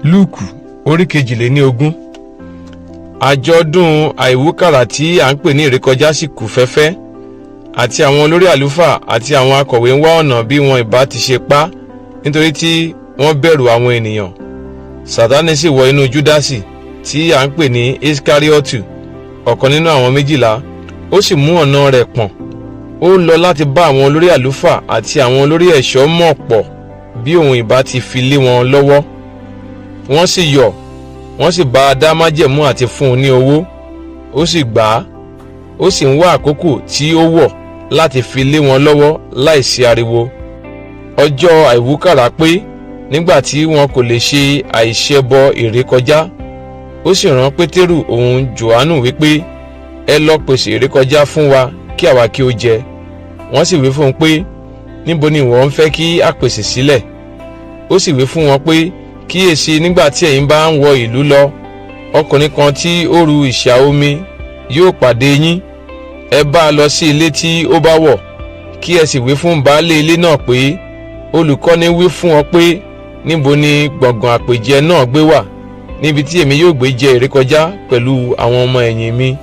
Lúùkù orí 22. Àjọ̀dún àìwúkàrà tí à ń pè ní ìrékọjá sì kù fẹ́fẹ́, àti àwọn olórí àlùfáà àti àwọn akọ̀wé ń wá ọ̀nà bí wọn ìbá ti ṣe pa, nítorí tí wọ́n bẹ̀rù àwọn ènìyàn. Sátánì sì wọ inú Júdásì tí à ń pè ní Iskariotu, ọ̀kan nínú àwọn 12. Ó sì mú ọ̀nà rẹ̀ pọ̀n, ó lọ láti bá àwọn olórí àlùfáà àti àwọn olórí ẹ̀ṣọ́ mọ̀ pọ̀ bí òun ìbá ti fi lé wọn lọ́wọ́. Wọ́n sì yọ̀, wọ́n sì bá a dá májẹ̀mú àti fún un ní owó. Ó sì gbà á, ó sì ń wá àkókò tí ó wọ̀ láti fi lé wọn lọ́wọ́ láìsí ariwo. Ọjọ́ àìwúkàrà pé, nígbà tí wọn kò lè ṣe àìṣẹbọ ìrékọjá. Ó sì rán Pétérù òun Jòhánù wípé, "Ẹ lọ pèsè ìrékọjá fún wa kí àwa kí ó jẹ." Wọ́n sì wí fún un pé, "Níbo ni ìwọ ń fẹ́ kí a pèsè sílẹ̀?" Ó sì wí fún wọn pé, "Kíyèsí, nígbà tí ẹ̀yin bá ń wọ ìlú lọ, ọkùnrin kan tí ó ru ìṣà omi yóò pàdé yín. Ẹ bá a lọ sí ilé tí ó bá wọ̀, kí ẹ sì wí fún baálé ilé náà pé, 'Olùkọ́ni wí fún ọ pé, níbo ni gbọ̀ngàn àpèjẹ náà gbé wà, níbi tí èmi yóò gbé jẹ ìrékọjá pẹ̀lú àwọn ọmọ ẹ̀yìn mi?'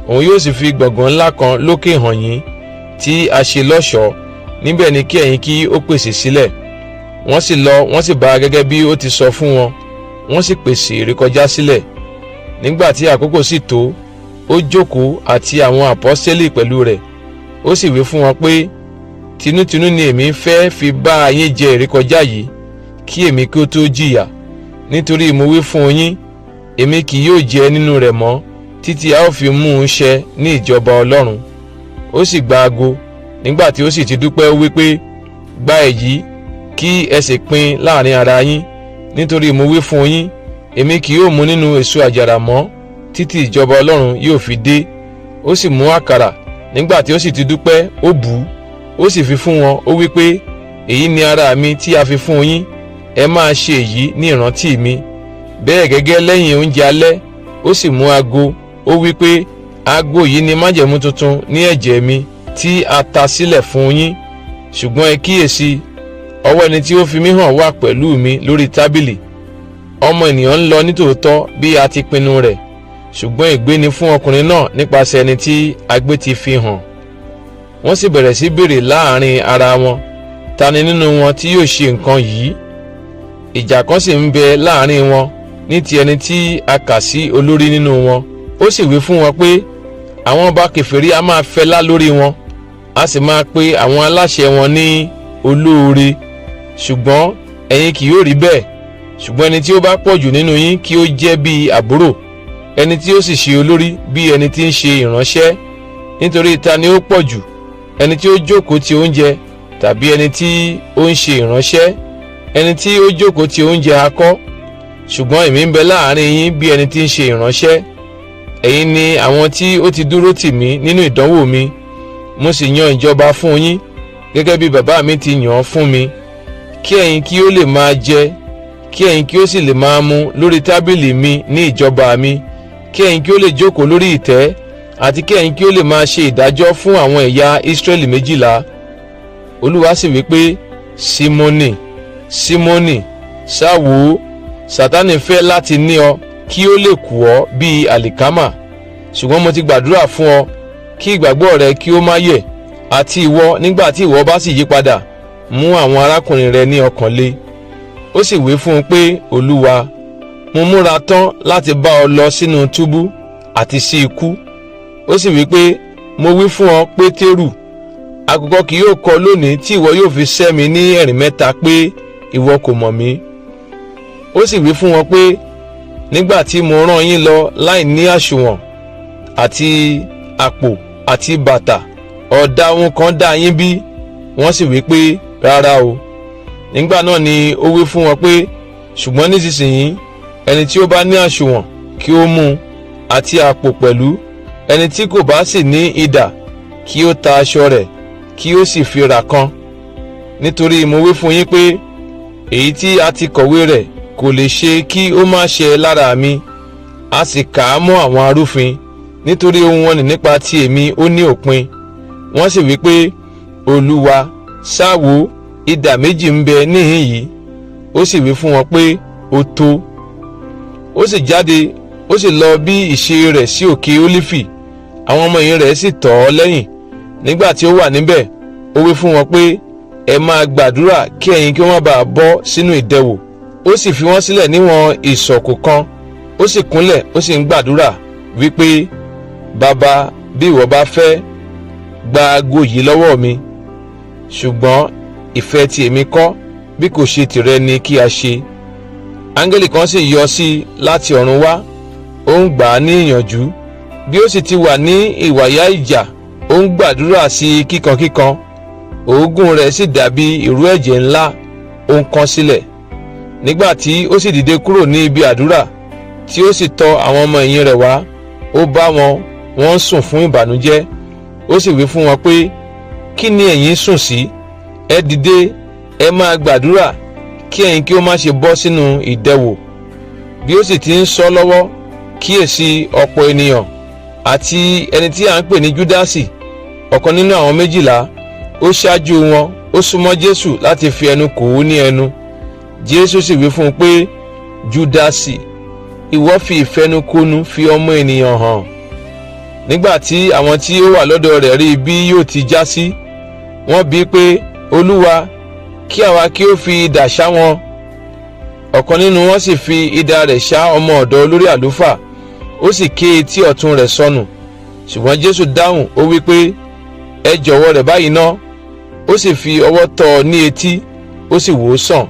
Òun yóò sì fi gbọ̀ngàn ńlá kan lókè hàn yín tí a ṣe lọ́ṣọ̀ọ́. Níbẹ̀ ni kí ẹ̀yin kí ó pèsè sílẹ̀." Wọ́n sì lọ, wọ́n sì bá a gẹ́gẹ́ bí ó ti sọ fún wọn, wọ́n sì pèsè ìrékọjá sílẹ̀. Nígbà tí àkókò sì tó, ó jókòó àti àwọn àpọ́stélì pẹ̀lú rẹ̀. Ó sì wí fún wọn pé, "Tinútinú ni èmi fẹ́ fi bá yín jẹ ìrékọjá yìí kí èmi kí ó tó jìyà. Nítorí mo wí fún yín, èmi kì yóò jẹ nínú rẹ̀ mọ́ títí a ó fi mú un ṣẹ ní ìjọba Ọlọ́run." Ó sì gba ago. Nígbà tí ó sì ti dúpẹ́, ó wí pé, "Gba èyí, kí ẹ sì pín láàrin ara yín. Nítorí mo wí fún yín, èmi kì yóò mu nínú èso àjàrà mọ́ títí ìjọba Ọlọ́run yóò fi dé." Ó sì mú àkàrà. Nígbà tí ó sì ti dúpẹ́, ó bù ú, ó sì fi fún wọn. Ó wí pé, "Èyí ni ara mi tí a fi fún yín. Ẹ máa ṣe èyí ní ìrántí mi." Bẹ́ẹ̀ gẹ́gẹ́, lẹ́yìn oúnjẹ alẹ́, ó sì mú ago. Ó wí pé, "Ago yìí ni májẹ̀mú tuntun ní ẹ̀jẹ̀ mi tí a ta sílẹ̀ fún yín. Ṣùgbọ́n ẹ kíyèsí, ọwọ́ ẹni tí ó fi mí hàn wà pẹ̀lú mi lórí tábìlì. Ọmọ ènìyàn ń lọ nítòótọ́ bí a ti pinnu rẹ̀, ṣùgbọ́n ègbé ni fún ọkùnrin náà nípasẹ̀ ẹni tí a gbé ti fi hàn." Wọ́n sì bẹ̀rẹ̀ sí béèrè láàrin ara wọn, ta ni nínú wọn tí yóò ṣe nǹkan yìí. Ìjà kan sì ń bẹ láàrin wọn ní ti ẹni tí a kà sí olórí nínú wọn. Ó sì wí fún wọn pé, "Àwọn ọba kèfèrí a máa fẹlá lórí wọn, a sì máa pe àwọn aláṣẹ wọn ní olóore. Ṣùgbọ́n ẹ̀yin kì yóò rí bẹ́ẹ̀. Ṣùgbọ́n ẹni tí ó bá pọ̀ jù nínú yín, kí ó jẹ́ bí àbúrò, ẹni tí ó sì ṣe olórí, bí ẹni tí ń ṣe ìránṣẹ́. Nítorí ta ni ó pọ̀ jù, ẹni tí ó jókòó ti oúnjẹ tàbí ẹni tí ó ń ṣe ìránṣẹ́? Ẹni tí ó jókòó ti oúnjẹ ha kọ́? Ṣùgbọ́n èmi ń bẹ láàrin yín bí ẹni tí ń ṣe ìránṣẹ́. Ẹ̀yin ni àwọn tí ó ti dúró tì mí nínú ìdánwò mi. Mo sì yan ìjọba fún yín gẹ́gẹ́ bí bàbá mi ti yàn án fún mi, kí ẹ̀yin kí ó lè máa jẹ, kí ẹ̀yin kí ó sì lè máa mu lórí tábìlì mi ní ìjọba mi, kí ẹ̀yin kí ó lè jókòó lórí ìtẹ́, àti kí ẹ̀yin kí ó lè máa ṣe ìdájọ́ fún àwọn ẹ̀yà Ísírẹ́lì 12." Olúwa sì wí pé, "Símónì, Símónì, ṣá wò ó, Sátánì fẹ́ láti ní ọ kí ó lè kù ọ́ bíi àlìkámà. Ṣùgbọ́n mo ti gbàdúrà fún ọ kí ìgbàgbọ́ rẹ kí ó má yẹ̀, àti ìwọ, nígbà tí ìwọ bá sì yí padà, mú àwọn arákùnrin rẹ ní ọkàn le." Ó sì wí fún un pé, "Olúwa, mo múra tán láti bá ọ lọ sínú túbú àti sí ikú." Ó sì wí pé, "Mo wí fún ọ, Pétérù, àkùkọ kì yóò kọ lónìí tí ìwọ yóò fi sẹ́ mi ní ẹ̀rìn mẹ́ta pé ìwọ kò mọ̀ mí." Ó sì wí fún wọn pé, "Nígbà tí mo rán yín lọ láì ní àsùnwọ̀n àti àpò àti bàtà, ọ̀dà ohun kan dá yín bí?" Wọ́n sì wí pé, "Rárá o." Nígbà náà ni ó wí fún wọn pé, "Ṣùgbọ́n nísinsìnyí, ẹni tí ó bá ní àsùnwọ̀n, kí ó mú un, àti àpò pẹ̀lú. Ẹni tí kò bá sì ní idà, kí ó ta aṣọ rẹ̀, kí ó sì fi rà kan. Nítorí mo wí fún yín pé èyí tí a ti kọ̀wé rẹ̀ kò lè ṣe kí ó má ṣe lára mi, 'A sì kà á mọ́ àwọn arúfin.' Nítorí ohun wọn ní nípa ti èmi ó ní òpin." Wọ́n sì wí pé, "Olúwa, ṣá wò ó, idà méjì ń bẹ níhìn yìí." Ó sì wí fún wọn pé, "Ó tó." Ó sì jáde, ó sì lọ bí ìṣe rẹ̀ sí òkè Ólífì. Àwọn ọmọ ẹ̀yìn rẹ̀ sì tọ̀ ọ́ lẹ́yìn. Nígbà tí ó wà níbẹ̀, ó wí fún wọn pé, "Ẹ máa gbàdúrà kí ẹ̀yin kí ó má bàa bọ́ sínú ìdẹwò." Ó sì fi wọ́n sílẹ̀ níwọ̀n ìsọ̀kò kan, ó sì kúnlẹ̀, ó sì ń gbàdúrà wípé, "Bàbá, bí ìwọ bá fẹ́, gba ago yìí lọ́wọ́ mi, ṣùgbọ́n ìfẹ́ ti èmi kọ́, bí kò ṣe tìrẹ ni kí a ṣe." Áńgẹ́lì kan sì yọ sí i láti ọ̀run wá, ó ń gbà á ní ìyànjú. Bí ó sì ti wà ní ìwàyà ìjà, ó ń gbàdúrà sí i kíkankíkan, òógùn rẹ̀ sì dàbí ìrú ẹ̀jẹ̀ ńlá, ó ń kán sílẹ̀. Nígbà tí ó sì dìde kúrò ní ibi àdúrà, tí ó sì tọ̀ àwọn ọmọ ẹ̀yìn rẹ̀ wá, ó bá wọn, wọ́n ń sùn fún ìbànújẹ́. Ó sì wí fún wọn pé, "Kí ni ẹ̀yin ń sùn sí? Ẹ dìde, ẹ máa gbàdúrà, kí ẹ̀yin kí ó má ṣe bọ́ sínú ìdẹwò." Bí ó sì ti ń sọ lọ́wọ́, kíyèsí, ọ̀pọ̀ ènìyàn àti ẹni tí à ń pè ní Júdásì, ọ̀kan nínú àwọn méjìlá, ó ṣáájú wọn, ó súnmọ́ Jésù láti fi ẹnu kò ó ní ẹnu. Jésù sì wí fún un pé, "Júdásì, ìwọ fi ìfẹnukonu fi ọmọ ènìyàn hàn?" Nígbà tí àwọn tí ó wà lọ́dọ̀ rẹ̀ rí bí yóò ti já sí, wọ́n bi í pé, "Olúwa, kí àwa kí ó fi idà ṣá wọn?" Ọ̀kan nínú wọn sì fi idà rẹ̀ ṣá ọmọ ọ̀dọ̀ olórí àlùfáà, ó sì ké etí ọ̀tún rẹ̀ sọnù. Ṣùgbọ́n Jésù dáhùn, ó wí pé, "Ẹ jọ̀wọ́ rẹ̀ báyìí ná." Ó sì fi ọwọ́ tọ́ ọ ní etí, ó sì wò ó sàn.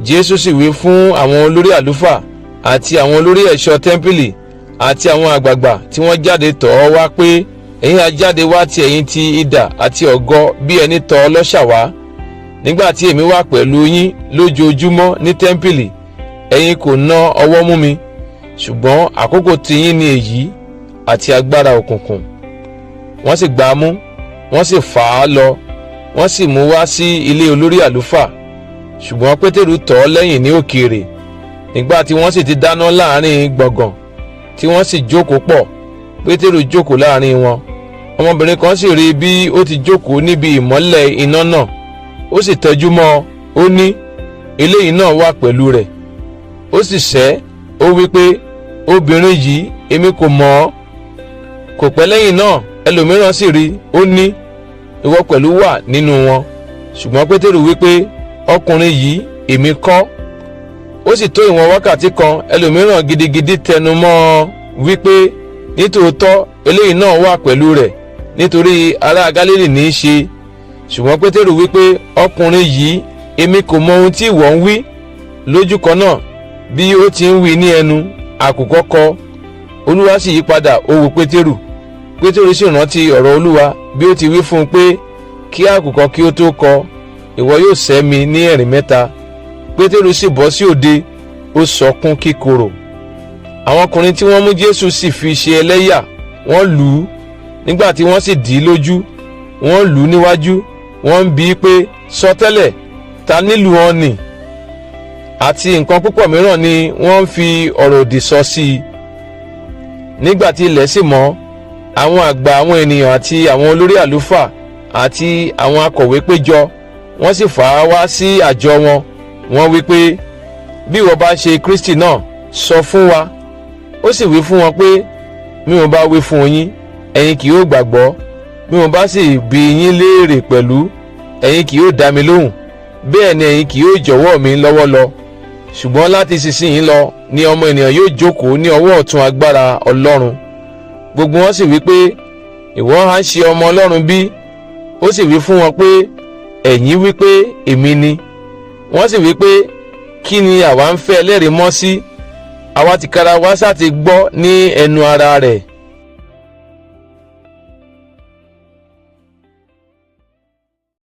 Jésù sì wí fún àwọn olórí àlùfáà àti àwọn olórí ẹ̀ṣọ́ tẹ́ḿpìlì àti àwọn àgbààgbà tí wọ́n jáde tọ̀ ọ́ wá pé, "Ẹ̀yin ha jáde wá ti ẹ̀yin ti idà àti ọ̀gọ bí ẹni tọ̀ ọlọ́ṣà wá? Nígbà tí èmi wà pẹ̀lú yín lójoojúmọ́ ní tẹ́ḿpìlì, ẹ̀yin kò ná ọwọ́ mú mi, ṣùgbọ́n àkókò tiyín ni èyí àti agbára òkùnkùn." Wọ́n sì gbá a mú, wọ́n sì fà á lọ, wọ́n sì mú wá sí ilé olórí àlùfáà. Ṣùgbọ́n Pétérù tọ̀ ọ́ lẹ́yìn ní òkèèrè. Nígbà tí wọ́n sì ti dáná láàrin gbọ̀ngàn, tí wọ́n sì jókòó pọ̀, Pétérù jókòó láàrin wọn. Ọmọbìnrin kan sì rí bí ó ti jókòó níbi ìmọ́lẹ̀ iná náà, ó sì tẹjú mọ́ ọ, ó ní, "Eléyìí náà wà pẹ̀lú rẹ̀." Ó sì sẹ́, ó wí pé, "Obìnrin yìí, èmi kò mọ̀ ọ́." Kò pẹ́ lẹ́yìn náà, ẹlòmíràn sì rí, ó ní, "Ìwọ pẹ̀lú wà nínú wọn." Ṣùgbọ́n Pétérù wí pé, "Ọkùnrin yìí, èmi kọ́." Ó sì tó ìwọ̀n wákàtí kan, ẹlòmíràn gidigidi tẹnu mọ́ ọ wípé, "Nítòótọ́ eléyìí náà wà pẹ̀lú rẹ̀, nítorí ará Gálílì ní í ṣe." Ṣùgbọ́n Pétérù wípé, "Ọkùnrin yìí, èmi kò mọ ohun tí ìwọ ń wí." Lójú kan náà, bí ó ti ń wí ní ẹnu, àkùkọ kọ. Olúwa sì yí padà, ó wo Pétérù. Pétérù sì rántí ọ̀rọ̀ Olúwa bí ó ti wí fún un pé, "Kí àkùkọ kí ó tó kọ, ìwọ yóò sẹ́ mi ní ẹ̀rìn mẹ́ta." Pétérù sì bọ́ sí òde, ó sọkún kíkorò. Àwọn ọkùnrin tí wọ́n mú Jésù sì fi ṣe ẹlẹ́yà, wọ́n lù ú. Nígbà tí wọ́n sì dì í lójú, wọ́n lù ú níwájú, wọ́n ń bi í pé, "Sọtẹ́lẹ̀, ta ní lù ọ́ nì?" Àti nǹkan púpọ̀ mìíràn ni wọ́n ń fi ọ̀rọ̀ òdì sọ sí i. Nígbà tí ilẹ̀ sì mọ́, àwọn àgbà àwọn ènìyàn àti àwọn olórí àlùfáà àti àwọn akọ̀wé péjọ, wọ́n sì fà á wá sí àjọ wọn. Wọ́n wí pé, "Bí ìwọ bá ṣe Kristi náà, sọ fún wa." Ó sì wí fún wọn pé, "Bí mo bá wí fún yín, ẹ̀yin kì yóò gbàgbọ́. Bí mo bá sì bi yín léèrè pẹ̀lú, ẹ̀yin kì yóò dá mi lóhùn. Bẹ́ẹ̀ ni ẹ̀yin kì yóò jọ̀wọ́ mi lọ́wọ́ lọ. Ṣùgbọ́n láti ìsinsìnyí lọ ni ọmọ ènìyàn yóò jókòó ní ọwọ́ ọ̀tún agbára Ọlọ́run." Gbogbo wọn sì wí pé, "Ìwọ ha ń ṣe ọmọ Ọlọ́run bí?" Ó sì wí fún wọn pé, "Ẹ̀yin wí pé èmi ni." Wọ́n sì wí pé, "Kí ni àwa ń fẹ́ ẹlẹ́rìí mọ́ sí? Àwa tìkára wa sá ti gbọ́ ní ẹnu ara rẹ̀."